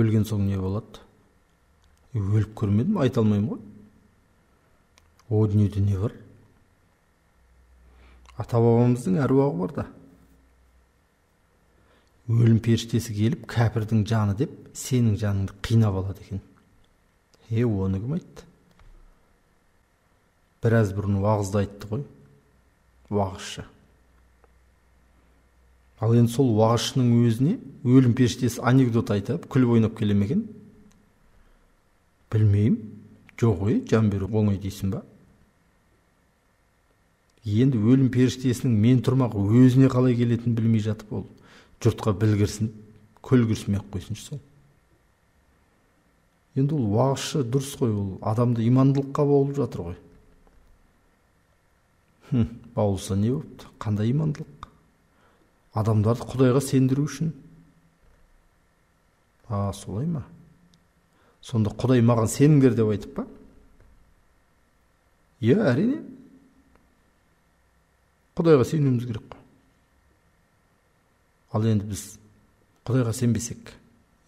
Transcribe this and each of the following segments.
Өлген соң не болады? Өліп көрмедім, айта алмаймын ғой. О дүниеде не бар? Ата-бабамыздың әруағы бар да. Өлім періштесі келіп, кәпірдің жаны деп, сенің жаныңды қинап алады екен. Оны кім айтты? Біраз бұрын уағызда айтты ғой, уағызшы. Ал енді сол уағызшының өзіне өлім періштесі анекдот айтып, күліп ойнап келе ме екен? Білмеймін. Жоқ ой, жан беру оңай дейсің ба? Енді өлім періштесінің мен тұрмақ өзіне қалай келетінін білмей жатып, ол жұртқа білгірсін, көлгірсін ақ қойсыншы сол. Енді ол уағызшы дұрыс қой, ол адамды имандылыққа баулып жатыр ғой. Баулса не болыпты? Қандай имандылық? Адамдарды Құдайға сендіру үшін. А, солай ма? Сонда Құдай маған сеніңдер деп айтып па? Иә, әрине. Құдайға сенуіміз керек қой. Ал енді біз Құдайға сенбесек,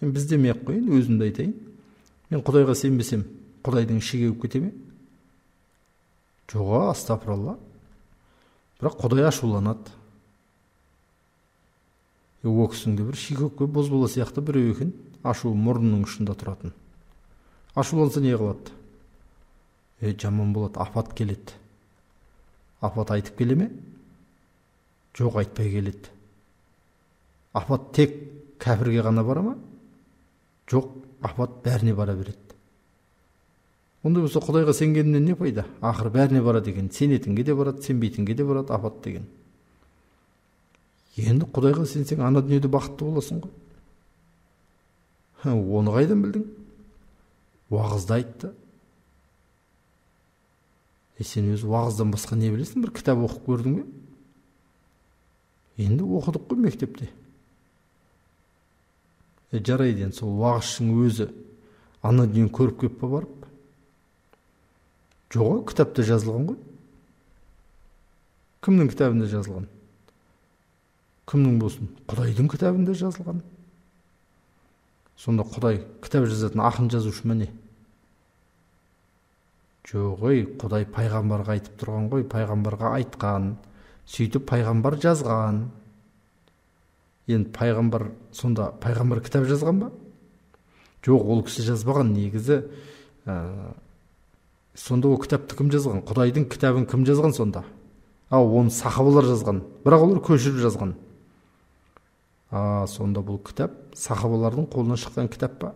мен біз демей ақ қояйын, өзімді айтайын. Мен Құдайға сенбесем, Құдайдың іші кеуіп кете ме? Жоға, астапыралла. Бірақ Құдай ашуланады. О кісінің де бір шикөкпе бозбала сияқты біреу екен, ашуы мұрнының ұшында тұратын. Ашуланса не қылады? Жаман болады, апат келеді. Апат айтып келе ме? Жоқ, айтпай келеді. Апат тек кәпірге ғана бара ма? Жоқ, апат бәріне бара береді. Ондай болса Құдайға сенгеннен не пайда? Ақыры бәріне барады екен. Сенетінге де барады, сенбейтінге де барады апат деген. Енді Құдайға сенсең, ана дүниеде бақытты боласың ғой. Оны қайдан білдің? Уағызда айтты. Сен өз уағыздан басқа не білесің? Бір кітап оқып көрдің бе? Енді оқыдық қой мектепте. Жарайды, енді сол уағызшының өзі ана дүниені көріп келіп па барып? Жоқ, кітапта жазылған ғой. Кімнің кітабында жазылған? Кімнің болсын? Құдайдың кітабында жазылған. Сонда Құдай кітап жазатын ақын жазушы ма не? Жоқ, ой, Құдай пайғамбарға айтып тұрған ғой, пайғамбарға айтқан, сөйтіп пайғамбар жазған. Енді пайғамбар, сонда пайғамбар кітап жазған ба? Жоқ, ол кісі жазбаған негізі. Сонда ол кітапты кім жазған? Құдайдың кітабын кім жазған сонда? Оны сахабалар жазған, бірақ олар көшіріп жазған. Сонда бұл кітап сахабалардың қолынан шыққан кітап па?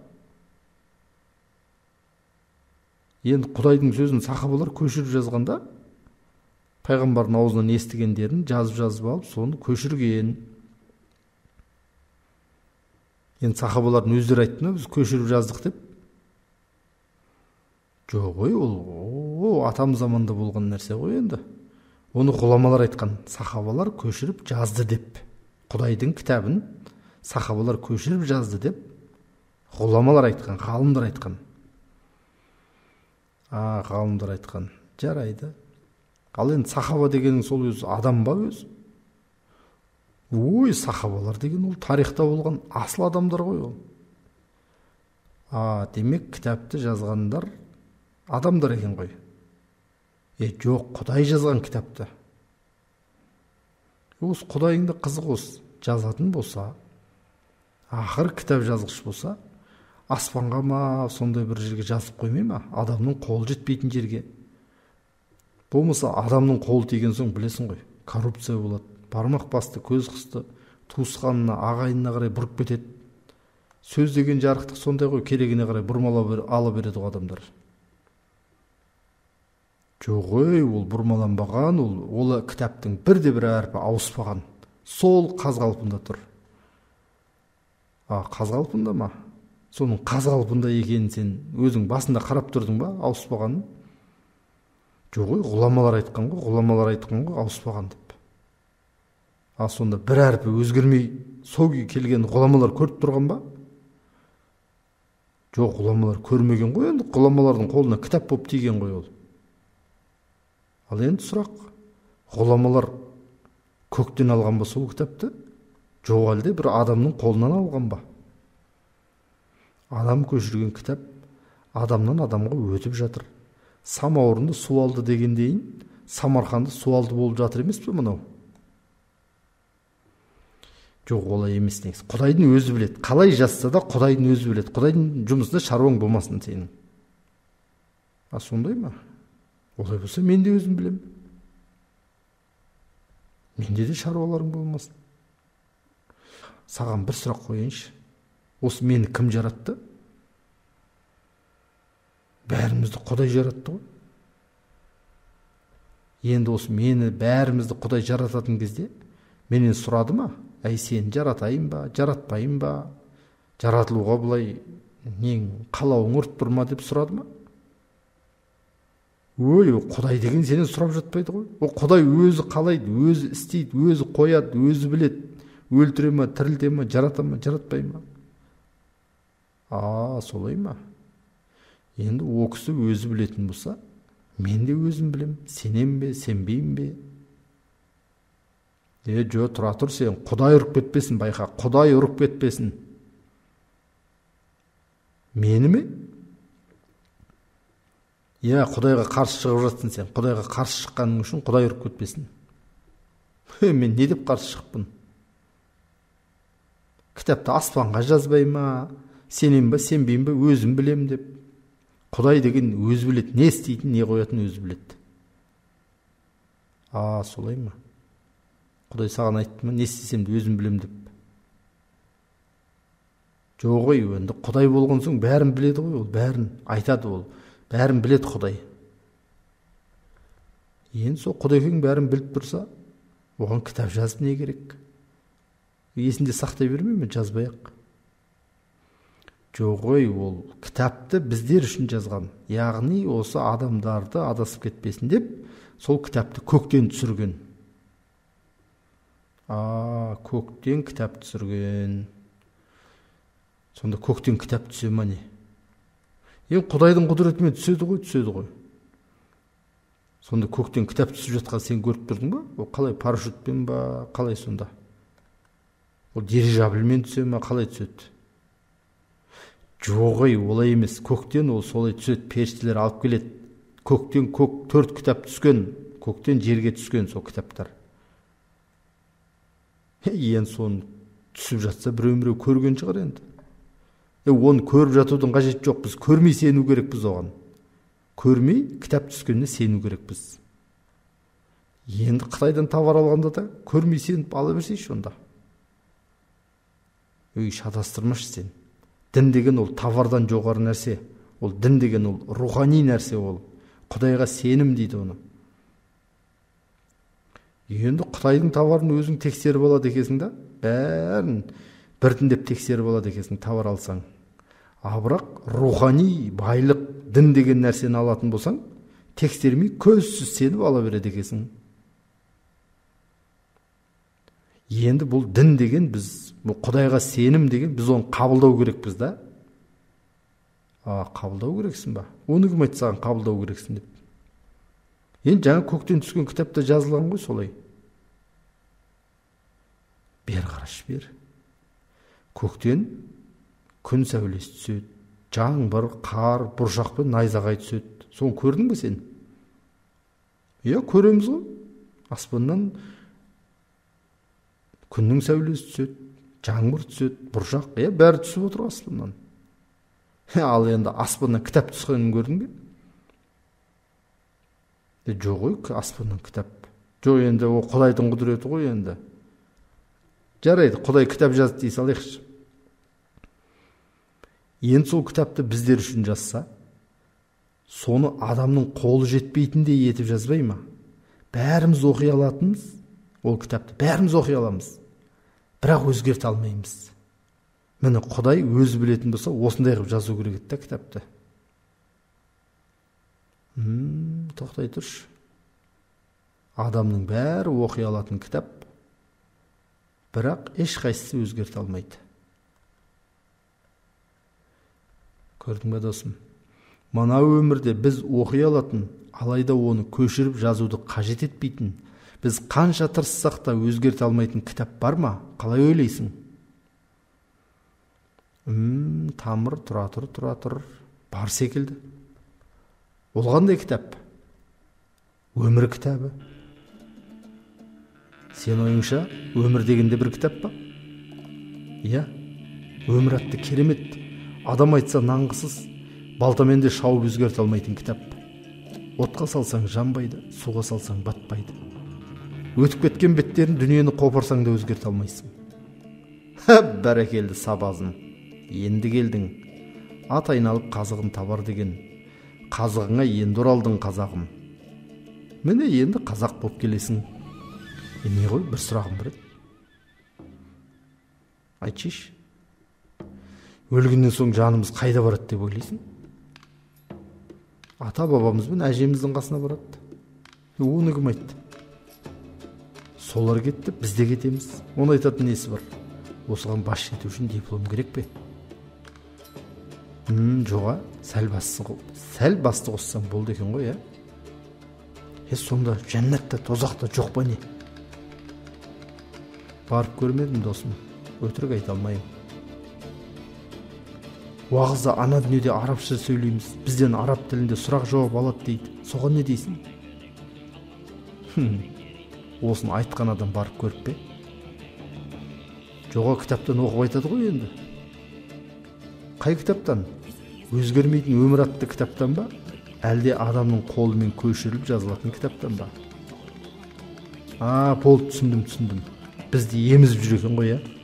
Енді Құдайдың сөзін сахабалар көшіріп жазғанда, пайғамбардың аузынан естігендерін жазып-жазып алып, соны көшірген. Енді сахабалардың өздері айтты ма, біз көшіріп жаздық деп? Жоқ ой, ол атам заманда болған нәрсе ғой енді. Оны ғұламалар айтқан, сахабалар көшіріп жазды деп. Құдайдың кітабын сахабалар көшіріп жазды деп ғұламалар айтқан, ғалымдар айтқан. Ғалымдар айтқан. Жарайды. Ал енді сахаба дегенің сол өзі адам ба өзі? Ой, сахабалар деген ол тарихта болған асыл адамдар ғой ол. Демек кітапты жазғандар адамдар екен ғой. Жоқ, Құдай жазған кітапты. Осы Құдайыңды қызық осы жазатын болса, ақыр кітап жазғыш болса, аспанға ма сондай бір жерге жазып қоймай ма? Адамның қолы жетпейтін жерге. Болмаса адамның қолы тиген соң білесің ғой, коррупция болады, бармақ басты, көз қысты, туысқанына, ағайынына қарай бұрып кетеді. Сөз деген жарықтық сондай ғой, керегіне қарай бұрмалап ала береді ғой адамдар. Жоқ ой, ол бұрмаланбаған, ол кітаптың бірде-бір әрпі ауыспаған. Сол қаз қалпында тұр. Қаз қалпында ма? Соның қаз қалпында екенін сен өзің басында қарап тұрдың ба, ауыспағанын? Жоқ ой, ғұламалар айтқан ғой, ғұламалар айтқан ғой, ауыспаған деп. Сонда бір әрпі өзгермей сол күйі келген ғұламалар көріп тұрған ба? Жоқ, ғұламалар көрмеген ғой, енді ғұламалардың қолына кітап болып тиген ғой ол. Ал енді сұрақ, ғұламалар көктен алған ба сол кітапты? Жоқ, әлде бір адамның қолынан алған ба? Адам көшірген кітап адамнан адамға өтіп жатыр. Самаурынды су алды дегендейін, Самарқанды су алды болып жатыр емес пе мынау? Жоқ, олай емес негізі. Құдайдың өзі біледі. Қалай жазса да Құдайдың өзі біледі. Құдайдың жұмысында шаруаң болмасын сенің. А сондай ма? Олай болса мен де өзім білемін. Менде де шаруаларың болмасын. Саған бір сұрақ қояйыншы. Осы мені кім жаратты? Бәрімізді Құдай жаратты ғой. Енді осы мені бәрімізді Құдай жарататын кезде менен сұрады ма? Әй, сені жаратайын ба, жаратпайын ба? Жаратылуға былай нең қалауың ұрып тұр ма деп сұрады ма? Ой, Құдай деген сенен сұрап жатпайды ғой. О, Құдай өзі қалайды, өзі істейді, өзі қояды, өзі біледі. Өлтіре ма, тірілте ма, жарата ма, жаратпай ма? А, солай ма? Енді о кісі өзі білетін болса, мен де өзім білем. Сенем бе, сенбеймін бе? Жо, тұра тұр сен, Құдай ұрып кетпесін, байқа, Құдай ұрып кетпесін. Мені ме? Иә, Құдайға қарсы шығып жатсың сен. Құдайға қарсы шыққаның үшін Құдай ұрып кетпесін. Мен не деп қарсы шықпын? Кітапты аспанға жазбай ма, сенем бе, сенбеймін бе, өзім білем деп. Құдай деген өзі біледі, не істейтін, не қоятын өзі біледі. А, солай ма? Құдай саған айтты ма, не істесем де өзім білем деп? Жоқ ой, енді Құдай болған соң бәрін біледі ғой, ол бәрін айтады ол. Бәрін біледі Құдай. Енді сол Құдайкең бәрін біліп тұрса, оған кітап жазып не керек? Есінде сақтай бермей ме, жазбай-ақ? Жоқ ой, ол кітапты біздер үшін жазған. Яғни осы адамдарды адасып кетпесін деп, сол кітапты көктен түсірген. А, көктен кітап түсірген. Сонда көктен кітап түсе ма не? Енді Құдайдың құдіретімен түседі ғой, түседі ғой. Сонда көктен кітап түсіп жатқан сен көріп тұрдың ба? Ол қалай, парашютпен ба, қалай сонда? Ол дирижабльмен түсе ма, қалай түседі? Жоқ ой, олай емес. Көктен ол солай түседі, періштелер алып келеді. Көктен көк 4 кітап түскен, көктен жерге түскен сол кітаптар. Енді соны түсіп жатса біреу-міреу көрген шығар енді. Оны көріп жатудың қажеті жоқ, біз көрмей сену керекпіз оған. Көрмей кітап түскеніне сену керекпіз. Енді Қытайдан товар алғанда да көрмей сеніп ала берсейші онда. Өй, шатастырмашы сен. Дін деген ол товардан жоғары нәрсе. Ол дін деген ол рухани нәрсе ол. Құдайға сенім дейді оны. Енді Қытайдың товарын өзің тексеріп алады екенсің да, бәрін біртіндеп тексеріп алады екенсің товар алсаң. А бірақ рухани байлық, дін деген нәрсені алатын болсаң, тексермей көзсіз сеніп ала береді екенсің. Енді бұл дін деген біз, бұл Құдайға сенім деген біз оны қабылдау керекпіз да. А, қабылдау керексің ба? Оны кім айтты саған қабылдау керексің деп? Енді жаңа көктен түскен кітапта жазылған ғой солай. Бер қарашы, бер. Көктен күн сәулесі түседі, жаңбыр, қар, бұршақ пен найзағай түседі. Соны көрдің бе сен? Иә, көреміз ғой. Аспаннан күннің сәулесі түседі, жаңбыр түседі, бұршақ, иә, бәрі түсіп отыр аспаннан. Ал енді аспаннан кітап түскенін көрдің бе? Жоқ ой, аспаннан кітап. Жоқ, енді ол Құдайдың құдіреті ғой енді. Жарайды, Құдай кітап жазды дей салайықшы. Енді сол кітапты біздер үшін жазса, соны адамның қолы жетпейтіндей етіп жазбай ма? Бәріміз оқи алатынбыз, ол кітапты бәріміз оқи аламыз. Бірақ өзгерте алмаймыз. Міне Құдай өзі білетін болса, осындай қылып жазу керек еді да кітапты. Тоқтай тұршы. Адамның бәрі оқи алатын кітап, бірақ ешқайсысы өзгерте алмайды. Көрдің бе, досым? Мына өмірде біз оқи алатын, алайда оны көшіріп жазуды қажет етпейтін, біз қанша тырыссақ та өзгерте алмайтын кітап бар ма? Қалай ойлайсың? Тамыр, тұра тұр, тұра тұр, бар секілді. Ол қандай кітап? Өмір кітабы. Сен ойыңша өмір дегенде бір кітап па? Иә, өмір атты керемет, адам айтса нанғысыз, балтамен де шауып өзгерте алмайтын кітап. Отқа салсаң жанбайды, суға салсаң батпайды. Өтіп кеткен беттерін дүниені қопарсаң да өзгерте алмайсың. Бәрекелді, сабазым, енді келдің. Ат айналып қазығын табар деген. Қазығыңа енді оралдың, қазағым. Міне, енді қазақ болып келесің. Не ғой, бір сұрағым бар еді. Айтшы. Өлгеннен соң жанымыз қайда барады деп ойлайсың? Ата бабамыз бен әжеміздің қасына барады. Оны кім айтты? Солар кетті, біз де кетеміз. Оны айтатын несі бар? Осыған бас жету үшін диплом керек пе? Жоға, сәл басты қоссаң болды екен ғой, ә? Сонда жәннатта, тозақта жоқ па не? Барып көрмедім, досым, өтірік айта алмаймын. Уағызда ана дүниеде арабша сөйлейміз, бізден араб тілінде сұрақ жауап алады дейді. Соған не дейсің? Осыны айтқан адам барып көріп пе? Жоға, кітаптан оқып айтады ғой енді. Қай кітаптан? Өзгермейтін өмір атты кітаптан ба? Әлде адамның қолымен көшіріліп жазылатын кітаптан ба? Болды, түсіндім. Бізді емізіп жүр екен ғой, ә?